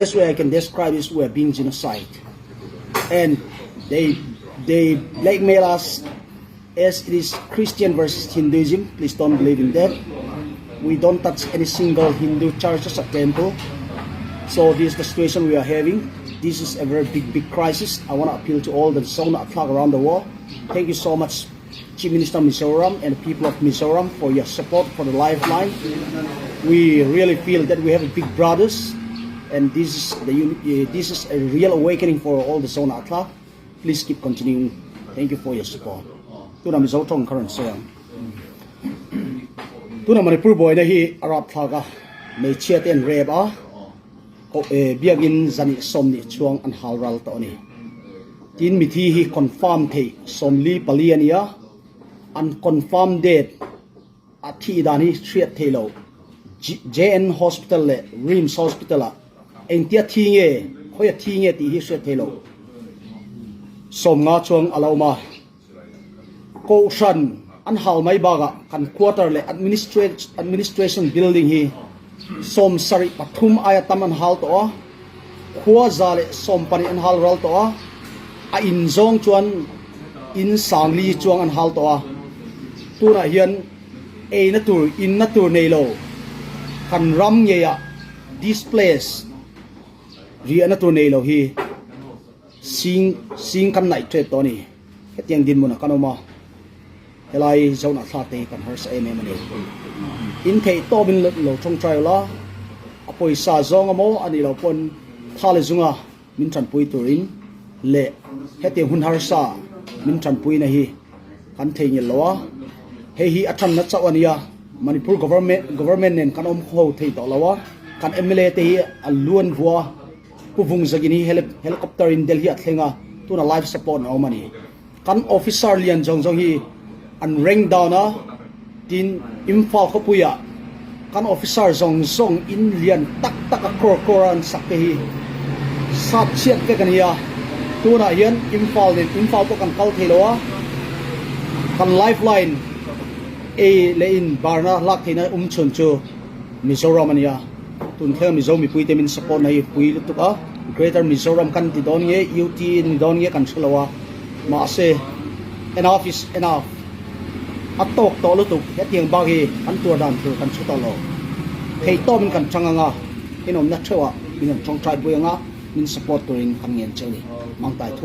Best way I can describe is we are being genocide and they they blackmail us as it is Christian versus Hinduism. Please don't believe in that. We don't touch any single Hindu churches or temple. So this is the situation we are having. This is a very big, big crisis. I want to appeal to all the Zohnahthlak around the world. Thank you so much, Chief Minister Mizoram and the people of Mizoram for your support for the lifeline. We really feel that we have a big brothers and this is the this is a real awakening for all the Zohnahthlak. Please keep continuing. Thank you for your support. Tuna Mizo tawng kha rawn sawi ang. Tuna Manipur buaina hi a rapthlak a, hmeichhia te an rep a, ko eh biakin zani 20 chuang an hal ral tawh a ni. Tin mithi hi confirm theih 44 a nia, an confirm date a thih dan hi hriat theih loh. JN Hospital leh RIMS Hospital ah engtia thi nge, khawi a thi nge tih hi hriat theih loh. 50 chuang a lo awm a. Kohhran an hal mai bakah kan quarter leh administration building hi 73 aia tam an hal tawh a, khua 112 an hal ral tawh a, a in zawng chuan in 4000 chuang an hal tawh a. Tunah hian eina tur, inna tur nei lo kan ram ngeiah displace riahna tur nei lo hi sing sing kan naih tep tawh a ni. Hetiang dinhmunah kan awm a, helai Zohnahthlak te hi kan harsa em em a ni. In theih tawpin lo tawngtai ula, a pawisa zawng a maw a nih loh pawn tha le zunga min tanpui turin leh hetiang hun harsa min tanpuina hi kan theihnghilh lo a, hei hi a tanna chauh a nia, Manipur government government nen kan awm ho thei tawh lo a, kan mla te hi a luan vua. Pu Vungzagin hi helicopter in Delhi a thleng a, tuna life support an awm a ni. Kan officer lian zawng zawng hi an rank down a, tin Imphal khawpuiah kan officer zawng zawng in lian tak tak a crore crore a an sak te hi sat chhiat vek a ni a, tunah hian Imphal nen Imphal pawh kan kal thei lo a, kan lifeline ei leh in barna lak theihna um chhun chu Mizoram a nia, tun thlenga Mizo mipuite min support na hi pui lutuk a, Greater Mizoram kan ti dawn nge, UT ni dawn nge kan hre lo a, mahse enough is enough, a tawk tawh lutuk, hetiang bak hi kan tuar dan tur kan chhu tawh lo, theihtawmin kan chang anga, inawmna theuhah min rawn tawngtai pui anga, min support turin kan ngen che a ni, Mangtai thu.